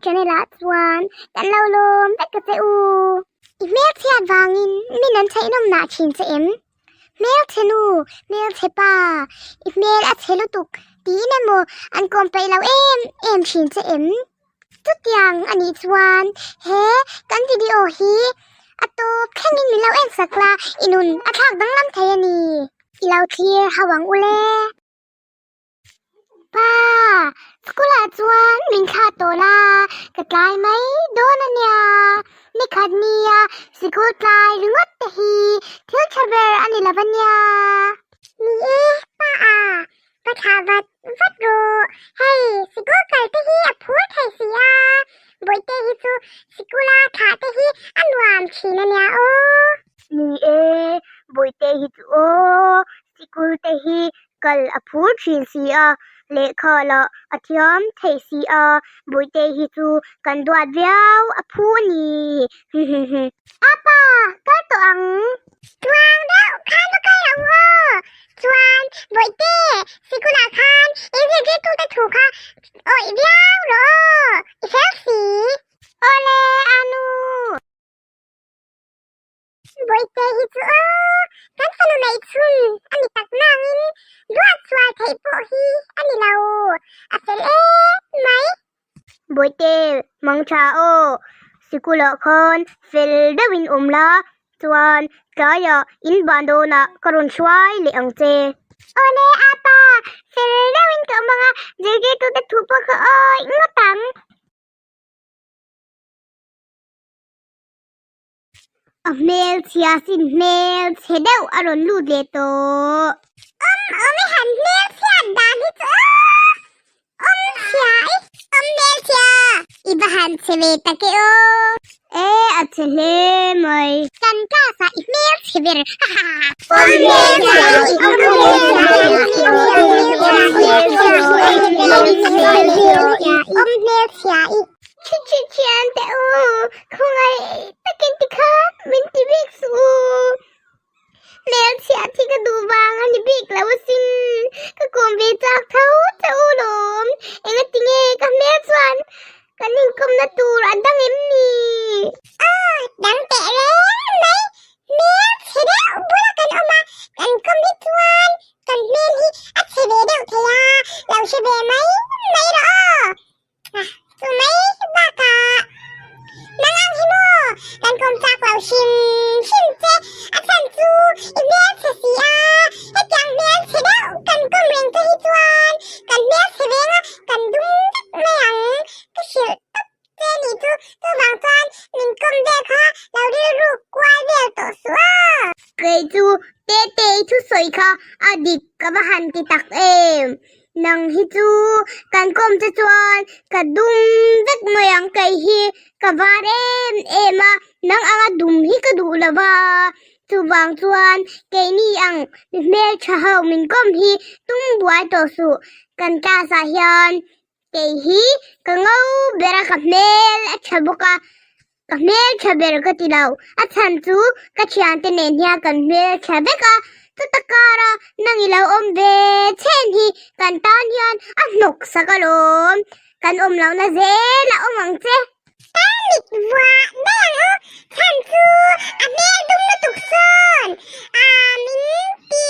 channel ah chuan kan lo lawm vek a che u. I hmelchhiat vangin min an chhaihnawm nah thin che em? Hmelchhe nu, hmelchhe pa, i hmel a chhe lutuk tiin emaw an kawm peih lo em em thin che em? Chutiang a nih chuan he kan video hi a tawp thlengin min lo en sak la, i nun a thlak danglam thei a ni. I lo thlir hau ang u le. Pa, school ah chuan min thlah tawh la, ka tlai mai dawn a nia. Nikhat nia sikul tlai ringawt te hi thil tha ber a ni lo a nia. Ni e, pa a, ka thlah vat vat rawh. Hei, sikul kal te hi a phur thei si a, Bawihte hi chu sikula thlah te hi a nuam thin a nia aw. Ni e, Bawihte hi chu aw, sikul te hi kal a phur thin si a, lehkha lah a thiam thei si a, Bawihte hi chu kan duat viau a phu a ni. Apa, kal tawh ang. Tluang deuh khan va kal lo aw. Chuan, Bawihte, sikulah khan in zirtirtute thu kha awih viau rawh aw, i fel si. Awle, Anu. Bawihte hi chu aw, kan fanu neih chhun a ni tak nangin duat chhual theih pawh hi a ni lo, a fel em mai. Bawihte, mang tha aw, sikulah khan fel deuhin awm la, chuan tlaiah in ban dawnah ka rawn hruai leh ang che. Awle apa, fel deuhin ka awm ang a, zirtirtute thu pawh ka awih ngawt ang. A hmel chhia sin hmel chhe deuh a rawn lut leh tawh. Awm awm i han hmel chhiat dan hi chu aw awm chhia i. Awm hmel chhia i va han chhe ve tak e aw. E a chhe hle mai. Kan class ah i hmel chhe ber ha ha ha. Awm hmel chhia i awm hmel chhia i awm hmel chhia i awm hmel chhia i awm hmel chhia i. Thi thi thian teh u, khawngaih takin tikhan min ti bik suh u. Hmelchhiah thi ka duh vang a ni bik lo asin, ka kawm ve chak tho che u lawm. Engatinge ka hmel chuan kan inkawmna tur a dang em ni? Aw, dang teh reng mai, hmelchhe deuh bula kan awm a, kan kawm hi chuan kan hmel hi a chhe ve deuh thei a, lo hre ve mai mai rawh aw. Chu mai bakah nang ang hi maw kan kawm chak lo hrim hrim che, a chhan chu i hmelchhe si a, hetiang hmelchhe deuh kan kawm reng che hi chuan kan hmelchhe veng a kan dum vek mai ang ka hrilh tawp che ni chu, chuvang chuan min kawm vel kha lo rilru kual vel tawh suh a. Kei chu Tete i thusawi kha a dik ka va han ti tak em. Nang hi chu kan kawm che chuan ka dum vek mai ang kei hi ka var em em a, nang anga dum hi ka duh lo va, chuvang chuan keini ang mi hmeltha ho min kawm hi tum buai tawh suh, kan class ah hian kei hi ka ngo ber a ka hmel a tha bawk a, ka hmeltha ber ka ti lo, a chhan chu ka thiante nen hian kan hmeltha vek a, chuta kara nang i lo awm ve chhen hi kan tan hian a hnawk sak alawm, kan awm lohna zel a awm ang che. Tarmit vuah daih ang u, chhan chu a hmel dum lutuk sawn a min ti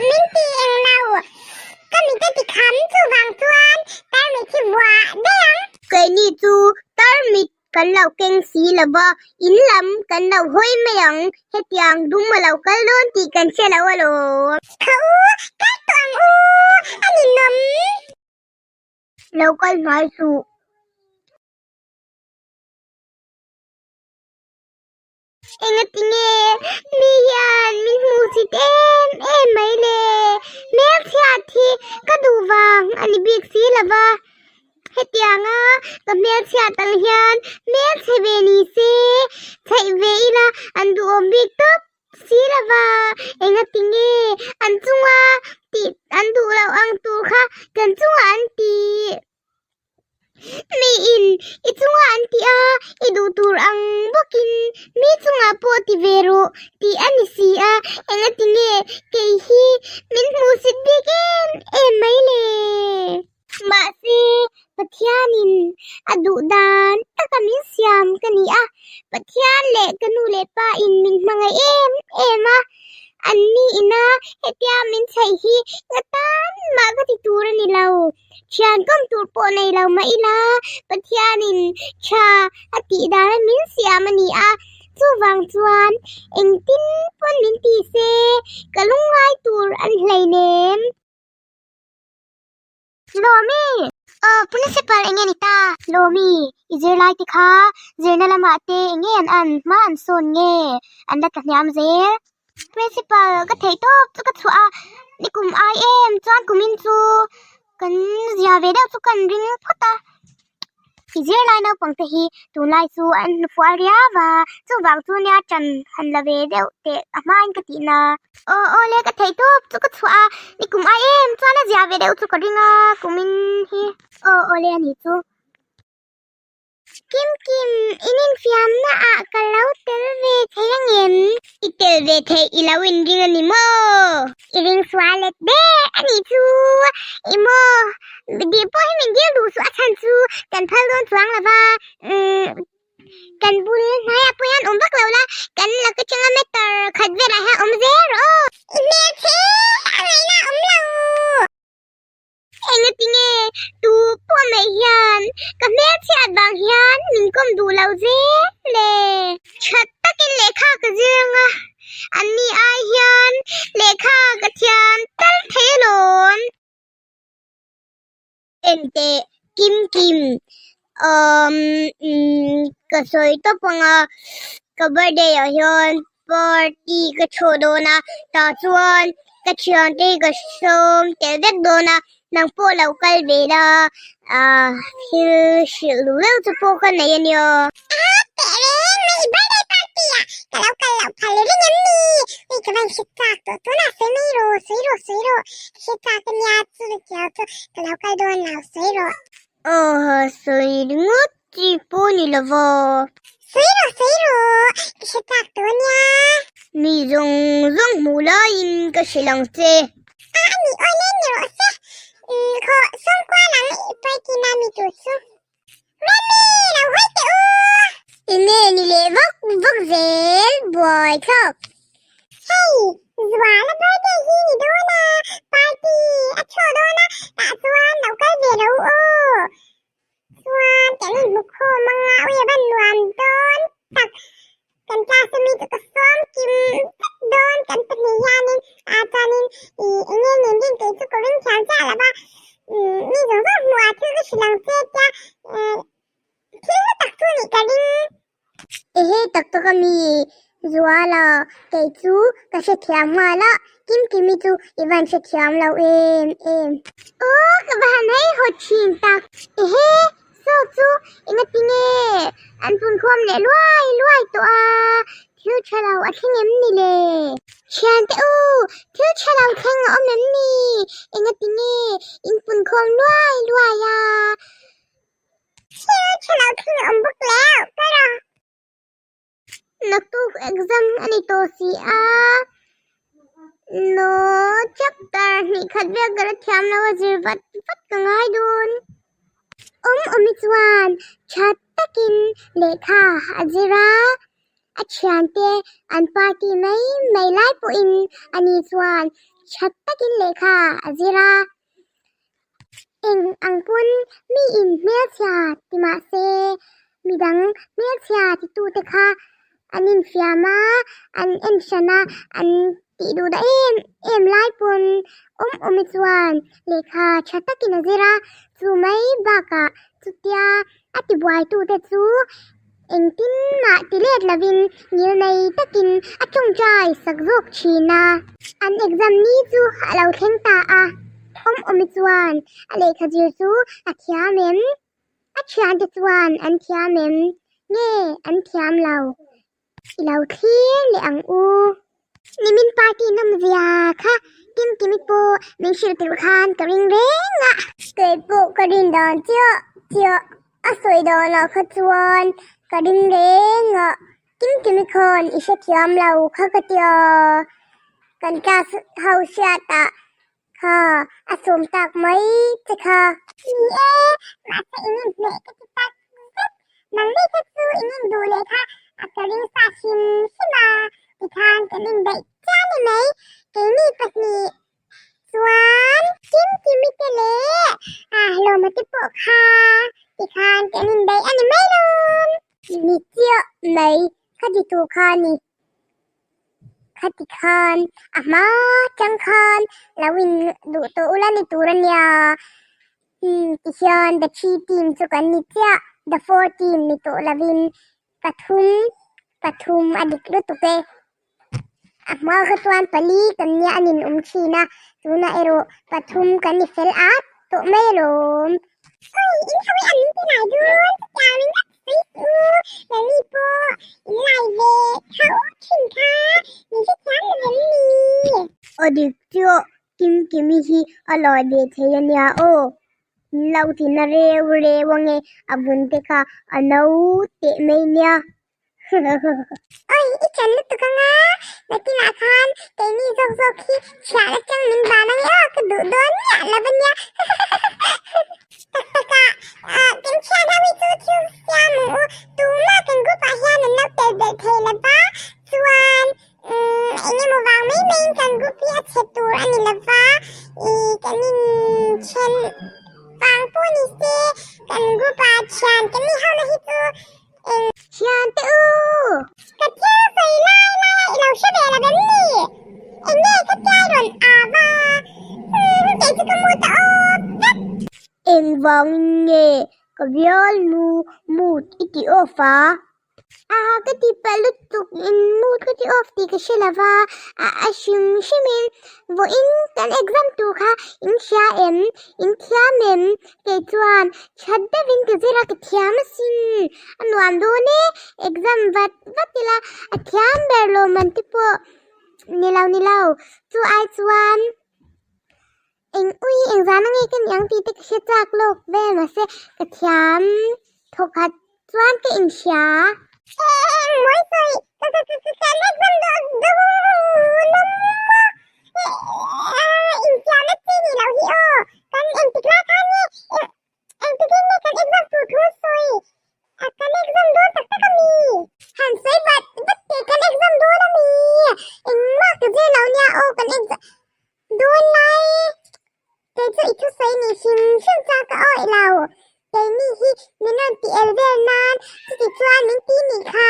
min ti eng lo, ka mit a ti kham chuvang chuan tarmit hi vuah daih ang. Keini chu tarmit Kan lo keng si lo va, in lam kan lo hawi mai ang, hetiang dum a lo kal dawn tih kan hre lo alawm. Kha u, kal tawh ang u, a ninawm. Lo kal hmai suh. Engatinge mi hian min hmuh chhit em em mai le? Hmelchhiat hi ka duh vang a ni bik si lo va, hetianga ka hmelchhiat ang hian hmelchhe ve ni se, chhaih ve ila an duhawm bik tawp si lo va, engatinge an chunga tih an duh loh ang tur kha kan chungah an tih. Miin i chunga an tih a, i duh tur ang bawkin mi chungah pawh ti ve rawh tih a ni si a, engatinge kei hi min hmuhsit bik em em mai le? Mahse, Pathianin a duh dan taka min siam ka ni a, Pathian leh ka nu leh pa in min hmangaih em em a, an ni ina hetia min chheih hi nga tan mah ka ti tur a ni lo. Thian kawm tur pawh nei lo mah ila, Pathianin tha a tih dana min siam a ni a, chuvang chuan engtin pawn min ti se ka lungngai tur an hleinem. Lawmi! Aw, Principal enge ni ta? Lawmi, i zirlai te kha zirna lamah te enge an an hma an sawn nge an la tla hniam zel? Principal, ka theih tawp chu ka chhuah a, ni kum ai em chuan kumin chu kan zia ve deuh chu kan ring phawt a. I zirlai naupang te hi tunlai chu an hnufual riau a, chuvang chu nia ṭan han la ve deuh teh a hmain ka tih na. Aw aw le ka theih tawp chu ka chhuah a, ni kum ai em chuan a zia ve deuh chu ka ring a kumin hi. Aw aw le a nih chu. Kim Kim, in infiamna ah ka lo tel ve thei angem? I tel ve theih i lo inring a ni maw? I ring sual let ber a nih chu. I maw? Dil pawh hi min dil duh suh a chhan chu kan phal dawn chuang lo va, umm kan bul hnaiah pawh hian awm vak lo la, kan lak atanga meter khat velah hian awm zel rawh aw. I hmelchhe a ngaihna a awm lo. Engatinge tu pawh mai hian ka hmelchhiat vang hian min kawm duh lo zel le? That takin lehkha ka zir anga anni ai hian lehkha ka thiam tal thei alawm. Enteh Kim Kim umm ka sawi tawp anga ka birthday ah hian party ka chhuah dawn a tah chuan ka thiante hi ka sawm tel vek dawn a nang pawh lo kal ve la ah thil hrilh duh deuh chu pawh ka nei a nia. A teh reng mai i birthday party ah ka lo kal loh phal reng em ni? Ui ka van hre chak tawh tunah sawi mai rawh sawi rawh sawi rawh ka hre chak a nia chu chiau chu ka lo kal dawn lo sawi rawh. Aw sawi ringawt chi pawh ni lo va. Sawi rawh sawi rawh ka hre chak tawh a nia. Mi zawng zawng hmuh laiin ka hrilh ang che. A ani awle ni rawh se. Khaw sawmkual ang i party na mi tur chu. Remi lo hawi teh u! Enge ni leh vak vak zel buai thlak. Hei, Zuala birthday hi ni dawn a, party a chhuah dawn a, tah chuan lo kal ve lo aw. Chuan kan inhmu khawm anga ui a van nuam dawn tak. Kan class ami chu ka sawm kim vek dawn kan pahnih hianin ah chuanin ih enge nen rin kei chu ka ring thiam chiah lo va mi zawng zawng hmuh ah thil ka hrilh ang che tia thil hlu tak chu nih ka ring. Ehe tak tak ami Zuala kei chu ka hrethiam nghal a Kimkimi chu i van hrethiam lo em em. Aw ka va han hei haw thin tak ehe. Saw chu engatinge an punkhawm leh luai luai tawh a, thil tha lo a thleng em ni le? Thiante u, thil tha lo thleng a awm em ni? Engatinge in punkhawm luai luai a? Thil tha lo thleng a awm bawk leh ka rawh. Naktuk exam a ni tawh si a, no chapter hnih khat vel ka la thiam lo a zir vat vat ka ngai dawn. Awm awmi chuan tha takin lehkha a zir a, a thiante an party mai mai lai pawhin ani chuan tha takin lehkha a zir a. Eng ang pawn mi in hmelchhia ti mah se midang hmelchhia titute kha an infiam a, an en hran a, an tih duh dah em em lai pawn awm awmi chuan lehkha tha takin a zir a, chu mai bakah chutia a tibuaitute chu engtin mah ti let lovin ngil nei takin a tawngtai sak zawk thin a. An exam ni chu a lo thleng ta a, awm awmi chuan a lehkha zir chu a thiam em? A thiante chuan an thiam em? Nge an thiam lo? I lo thlir leh ang u. Nimin party nawmzia kha Kimkimi pawh min hrilh tur khan ka ring reng a. Kei pawh ka rin dan chiah chiah a sawi danah kha chuan ka ring reng a. Kimkimi khan i hrethiam lo kha ka tia. Kan class ho hriatah. Kha a sawm tak mai che kha. Ni e, mahse in inhmeh ka ti tak zet. Nangni kha chu in induh leh kha a ka ring sa hrim hrim a, tikhan kan indaih chiah ni mai. Keini pahnih chuan Kimkimi te leh Hlawma te pawh kha tikhan kan indaih a ni mai lawm. Ni chiah mai, ka ti tur kha a ni. Khati khan a hma chang khan lo in duh tawh ula ni tur a nia. Umm tihian the three team chu kan ni chiah, the four team ni tawh lovin pathum pathum a dik lutuk e. A hma kha chuan pali kan nia an in awm thin a, tunah erawh pathum kan ni fel at tawh mai alawm. Oi, in ho hi an min ti lai dawn chutiang ringawt sawi suh u, Lali pawh in lai ve tho thin kha min hrethiam lo em ni? A dik chiah, Kimkimi hi a lai ve thei a nia aw. In lo ti na reu reu ange, a vun te kha a no teh mai nia. Oi, i chen lutuk anga, nakinah khan keini zawk zawk hi chhiah atang min ban ange aw, ka duh dawn miah lo ania. Tak takah, kan thian ho hi chu thil siam ang u, tumah kan group ah hian an lo tel belh thei lo va, chuan eng emaw vang mai maiin kan group hi a chhe tur a ni lo va, ih kan inthen vang pawh ni se kan group ah thian kan ni ho na hi chu Eng thian te u! Ka thil sawi lai lai a i lo hre ve lo em ni? Eng nge ka tlai rawn av a? Humm kei chu ka mu ta awp vek. Eng vangin nge ka bial nu mood i ti off a? Aha ka ti pah lutuk in mood ka ti off tih ka hre lo va, a hrim hrim in vawiin kan exam tur kha in hria em? In thiam em? Kei chuan that deuhin ka zir a, ka thiam asin. A nuam dawn e, exam vat vat ila a thiam ber lawm an ti pawh ni lo ni lo. Chu ai chuan eng ui eng zan ange ka ni ang tih te ka hre chak lawk vel mahse ka thiam thawkhat chuan ka inhria. Eng mawi sawi ka ka ka ka exam dawn dawn a maw infiamna chi ni loh hi aw kan engtik lai khan nge engtik in nge kan exam tur thu sawi kan exam dawn tak tak ami han sawi vat vat teh kan exam dawn ami engmah ka zir lo nia aw kan exam dawn lai Kei chu i thusawi ni hrim hrim chuan ka awih lo. Keini hi min rawn ti el vel nan chuti chuan min ti nih kha.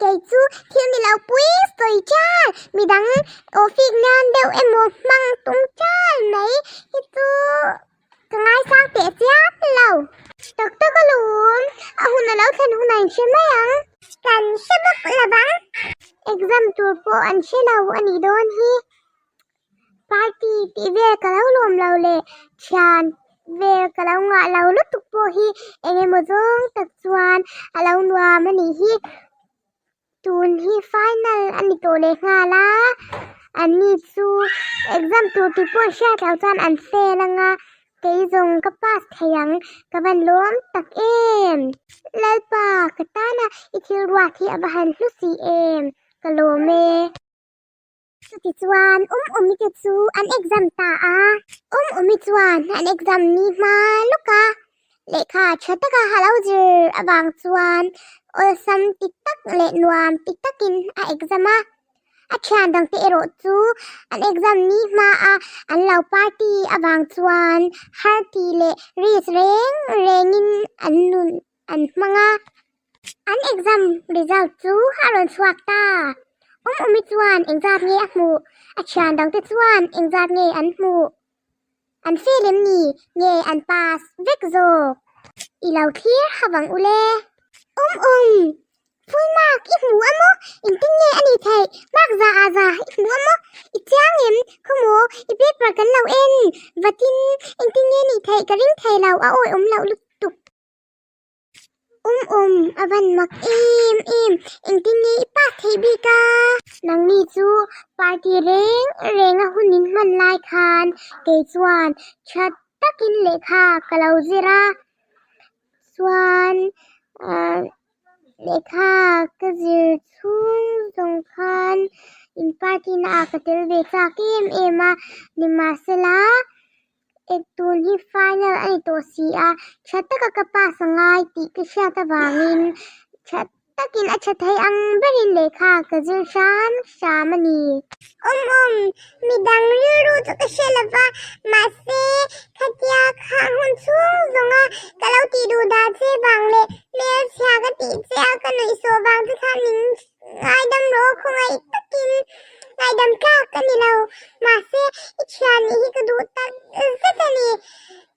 Kei chu thil ni lo pui sawi chal, midang awhfik nan deuh emaw hmang tum chal mai hi chu ka ngaisang teh chiam lo. Tak tak alawm, a hun a lo thlen hunah in hre mai ang. Kan hre bawk lo vang. Exam tur pawh an hre lo a nih dawn hi. Party tih vel ka lo lawm lo leh thian vel ka lo ngah lo lutuk pawh hi eng emaw zawng tak chuan a lo nuam a nih hi. Tun hi final a ni tawh leh nghal a, an ni chu exam tur tih pawh hriat loh chuan an fail ang a, kei zawng ka pass thei ang ka van lawm tak em. Lalpa ka tana i thil ruat hi a va han hlu si em, ka lawm e. Chutichuan Awmawmi te chu an exam ta a. Awmawmi chuan an exam ni hma lawk a, lehkha tha taka ha lo zir avang chuan awlsam ti tak leh nuam ti takin a exam a. A thian dangte erawh chu an exam ni hma a an lo party avang chuan har ti leh risk reng rengin an nun an hmang a. An exam result chu a rawn chhuak ta. Awmawmi chuan engzat nge a hmuh? A thian dangte chuan engzat nge an hmuh? An fail em ni? Nge an pass vek zawk? I lo thlir ha vang ule. Awmawm! Full mark i hmu a maw? Engtin nge a nih theih? Mark za ah za i hmu a maw? I chiang em? Khawmaw, i paper kan lo en vatin engtin nge nih theih ka ring thei lo, a awihawm loh lutuk. Um um, a van mak em em, engtin nge i pass theih bik a? Nangni chu party reng reng a hun in hman lai khan kei chuan tha takin lehkha ka lo zir a, chuan ah lehkha ka zir chhung zawng khan in party na ah ka tel ve chak em em a, nimahsela. Ek tun hi final a ni tawh si a, tha taka ka pass a ngai tih ka hriat avangin tha takin a tha thei ang berin lehkha ka zir hram hram a ni. Awm awm, midang rilru chu ka hre lova, mahse khatia kha hun chhung zawnga ka lo tih duh dah che vang leh hmelchhia ka tih che a ka nuihsawh vang che khan min Ngaidam rawh khawngaih takin ngaidam tlak ka ni lo. Mahse, i thian nih hi ka duh tak zet a ni.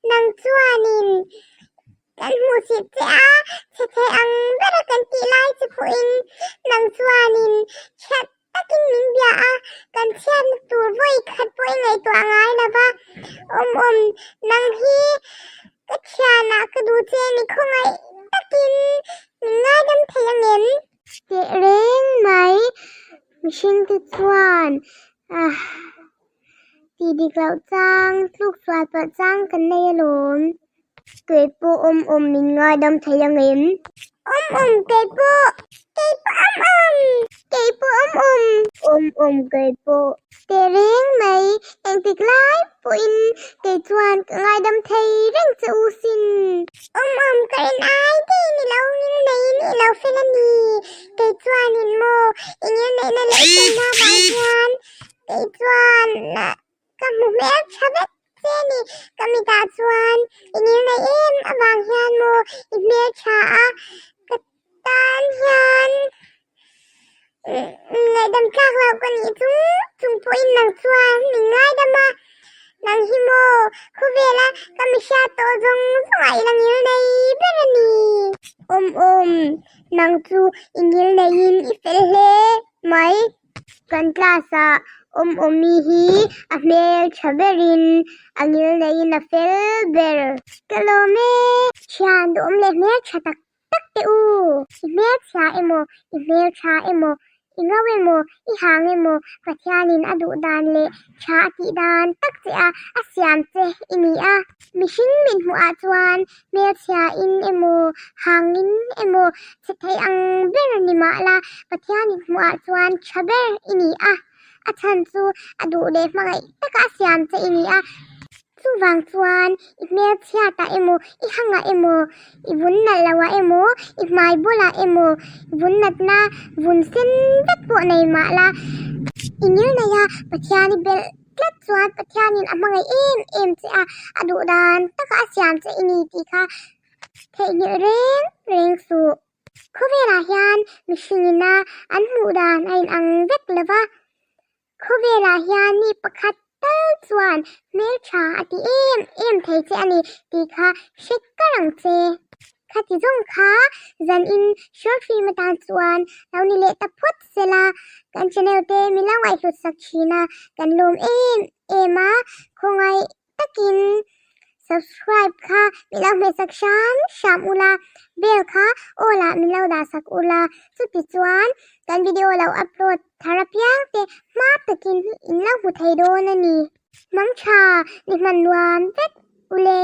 Nang chuanin kan hmuh chhit che a, chhe thei ang bera kan tih lai che pawhin nang chuanin chhiat takin min bia a, kan chhiatna tur vawi khat pawh i ngaihtuah ngai lo va. Awm awm, nang hi ka thianah ka duh che ni khawngaih takin min ngaidam thei angem? Teh reng mai mihring te chuan ah tih dik loh chang tluk sual palh chang kan nei alawm. Kei pawh awm awm min ngaidam thei angem? Awm awm kei pawh kei pawh awm awm kei pawh awm awm awm awm kei pawh. Teh reng mai engtik lai pawhin kei chuan ka ngaidam thei reng che u sin. Awm awm ka rin ai te ni lo ngil neiin i lo fel a ni. Kei chuanin maw i ngil neihna leh felna vang hian kei chuan ka hmu hmel tha vek che a ni. Ka mitah chuan i ngil neih em avang hian maw i hmel tha a ka tan hian Ngaihdam tlak loh ka nih chung chung pawhin nang chuan min ngaidam a, nang hi maw khawvela ka mi hriat tawh zawng zawngah i la ngil nei ber a ni. Awm awm, nang chu i ngil neiin i fel hle mai. Kan class ah awm awmi hi a hmel tha berin a ngil neiin a fel ber. Ka lawm e, thian duhawm leh hmel tha tak tak teh u! I hmelchhia emaw, i hmeltha emaw, i ngau emaw, i hang emaw, Pathianin a duh dan leh tha a tih dan tak che a, a siam che i ni a. Mihring min hmuhah chuan hmelchhia in emaw, hang in emaw che thei ang ber ni mah la, Pathianin hmuhah chuan tha ber i ni a. A chhan chu a duh leh hmangaih taka a siam che i ni a. Chuvang chuan i hmel chhiatah emaw, i hangah emaw, i vun nalh loah emaw, i hmai bulah emaw, vun natna vun sen vek pawh nei mah la, i ngil nei a, Pathian i belh tlat chuan Pathianin a hmangaih em em che a, a duh dan taka a siam che i ni tih kha theihnghilh reng reng suh. Khawvelah hian mihringina an hmuh dan a inang vek lo va. Khawvelah hian mi pakhat tal chuan hmeltha a ti em em thei che a ni tih kha hre kar ang che. Khati zawng kha zanin short film atan chuan lo ni leh ta phawt sela, kan channel te min lo ngaihhlut sak thin a, kan lawm em em a, khawngaih takin subscribe kha min lo hmehsak hram hram ula, bell kha all ah min lo dah sak ula, chuti chuan kan video lo upload thar apiang te hma takin in lo hmu thei dawn a ni. Hmang tha ni hman nuam vek ule.